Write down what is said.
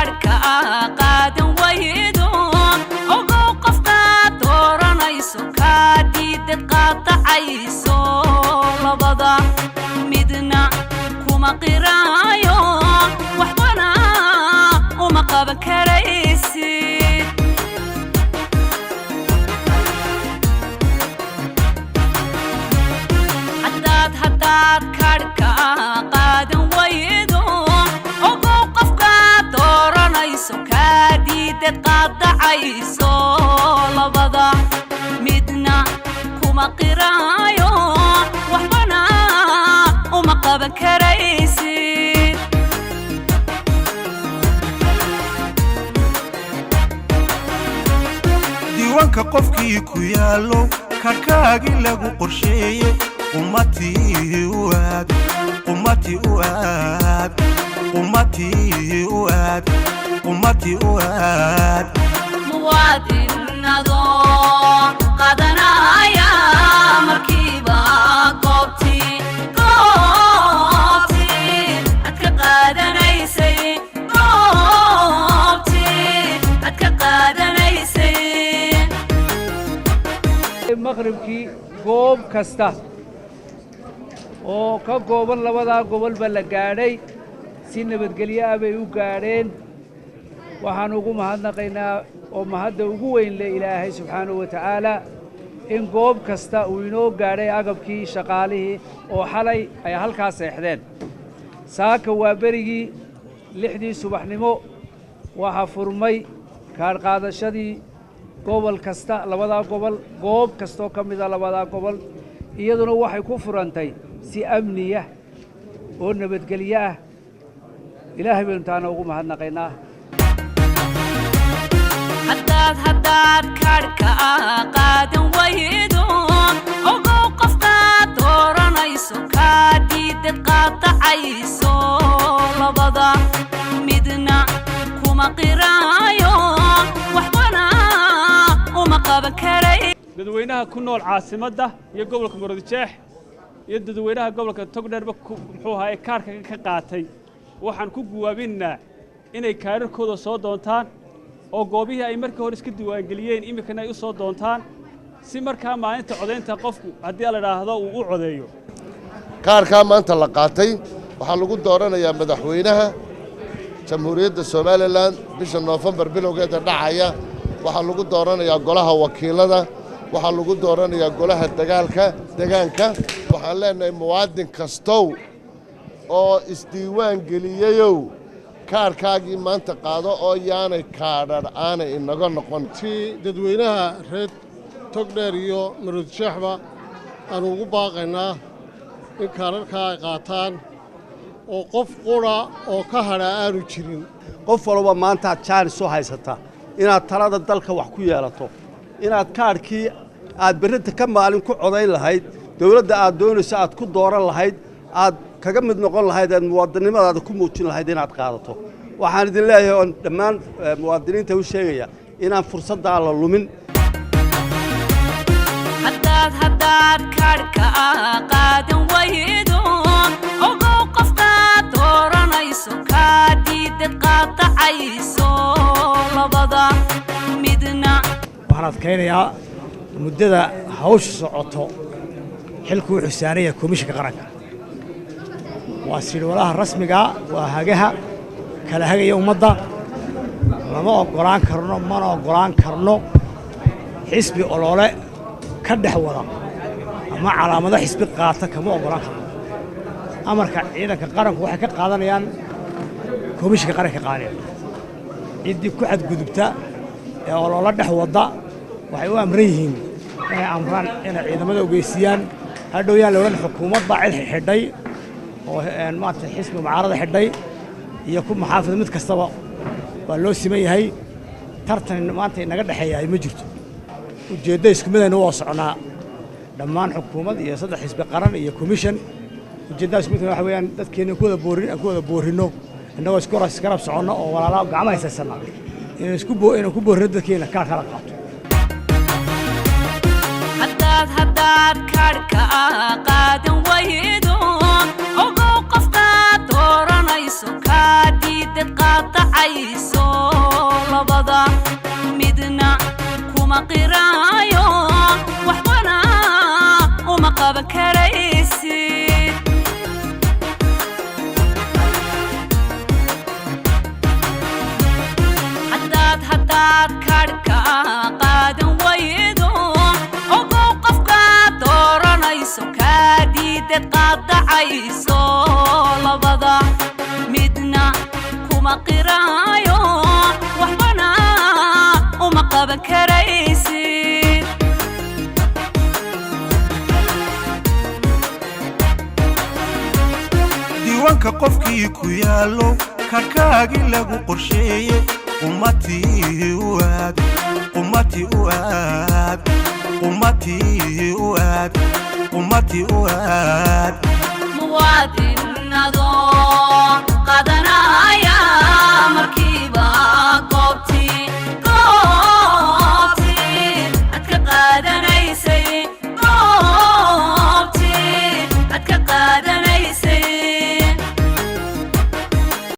Kaadhka qaadan waydo, ogow qofkaad dooranayso, kaa diidad qaadacayso, labada midna kuma qiraayo, waxbana uma qaban karaysid. Haddaad kaadhka qaadan waydo, ogow qofkaad dooranayso, kaa diidad qaadacayso, labada midna kuma qiraayo, waxbana uma qaban karaysid. Diiwaanka qofkii ku yaallo, kaadhkaagii lagu qorsheeye, qumatii u aad, qumati u aad, qumatii u aad, qumati u aad. Muwaadinado qadanaya markiiba goobtii, goobtii aad ka qaadanaysay, goobtii aad ka qaadanaysay. Maqribkii goob kasta oo ka kooban labadaa gobolba la gaadhay, si nabadgelyo ah bay u gaadheen. Waxaan ugu mahadnaqaynaa oo mahadda ugu weyn leh Ilaahay subxaanahu wa tacaala in goob kasta uu inoo gaadhay agabkii, shaqaalihii oo xalay ay halkaa seexdeen. Saaka waa berigii 6dii subaxnimo waxaa furmay kaadh qaadashadii gobol kasta, labadaa gobol, goob kastoo ka mida labadaa gobol. Iyaduna waxay ku furantay si amniya oo nabadgelyo ah. Ilaahay baynu taana ugu mahadnaqaynaa. Haddaad kaadhka qaadan waydo, ogow qofkaad dooranayso, kaa diidad qaadacayso, labada midna kuma qiraayo, waxbana uma qaban karay. Dadweynaha ku nool caasimadda iyo gobolka Murudijeex iyo dadweynaha gobolka Togdheerba, muxuu ahaye, kaarhka ka qaatay, waxaan ku guwaabinnaa inay kaararkooda soo doontaan oo goobihii ay markii hore iska diiwaangeliyeen iminkana ay u soo doontaan, si markaa maalinta codaynta qofku, haddii la idhaahdo, uu u codeeyo. Kaarkaa maanta la qaatay waxaa lagu dooranayaa madaxweynaha Jamhuuriyadda Somalilan bisha Noofembar bilowgeeda dhacaya, waxaa lagu dooranayaa golaha wakiilada, waxaa lagu dooranayaa golaha dagaalka degaanka. Waxaan leenahay, muwaadin kastow oo isdiiwaan geliyeyow, kaarkaagii maanta qaado oo yaanay kaadhadh aanay inaga noqon. Si dadweynaha reer Togdheer iyo Maroodijeexba aanu ugu baaqaynaa in kaadharkaa ay qaataan oo qof qura oo ka hadhaa aanu jirin. Qof walba maantaad jaanis soo haysataa inaad talada dalka wax ku yeelato, inaad kaadhkii aad berrinta ka maalin ku codayn lahayd, dawladda aad doonayso aad ku dooran lahayd, aad kaga mid noqon lahayd, aad muwaadinimadaada ku muujin lahayd inaad qaadato. Waxaan idin leeyahay oon dhammaan muwaadiniinta u sheegaya inaan fursaddaa la lumin. Haddaad kaadhka qaadan waydo, ogow qofkaad dooranayso, kaa diidad qaadacayso, labada midna. Waxaan adkaynayaa muddada hawsha socoto xilku wuxuu saaranya komishinka qaranka. Waa siidhwalaha rasmigaa, waa hagaha kala hagaya ummadda. Lama oggolaan karno, mana oggolaan karno xisbi olole ka dhex wada ama calaamado xisbi qaata, kama oggolaan karno. Amarka ciidanka qaranku waxay ka qaadanayaan komishinka qaranka ka qaadanayaan. Ciddii ku xadgudubta ee ololo dhex wadda waxay u amran yihiin inay amraan, inay ciidamada ogeysiiyaan. Hadhow yaan la odhan xukuumad baa cid xidhay oo maarata xisbi mucaarada xidhay iyo ku maxaafida, mid kastaba waa loo siman yahay. Tartan maanta inaga dhexeeya ay ma jirto, ujeeddo isku midaynu waa soconaa dhammaan, xukuumad iyo saddex xisbi qaran iyo commission. Ujeeddada isku midka waxa weeyaan dadkeena ku wada boorin, ku wada boorinno innagoo isku iskarab soconno oo walaalaa gacmaha haysaysana, inaan isku inaan ku boorino dadkeena kaar kala qaato. Haddaad kaadhka qaadan waydo, ogow qofkaad dooranayso, kaa diidad qaadacayso. Qiraayo, waxbana uma qaban karaysid. Haddaad kaadhka qaadan waydo, ogow qofkaad dooranayso kaa diidad qaadacayso. Labada midna kuma qiraayo, waxbana uma qaban karaysid. Diiwaanka qofkii ku yaallo, kaadhkaagii lagu qorsheeye, qumatii u aad, qumati u aad, qumatii u aad, qumati u aad. Muwaadin adoon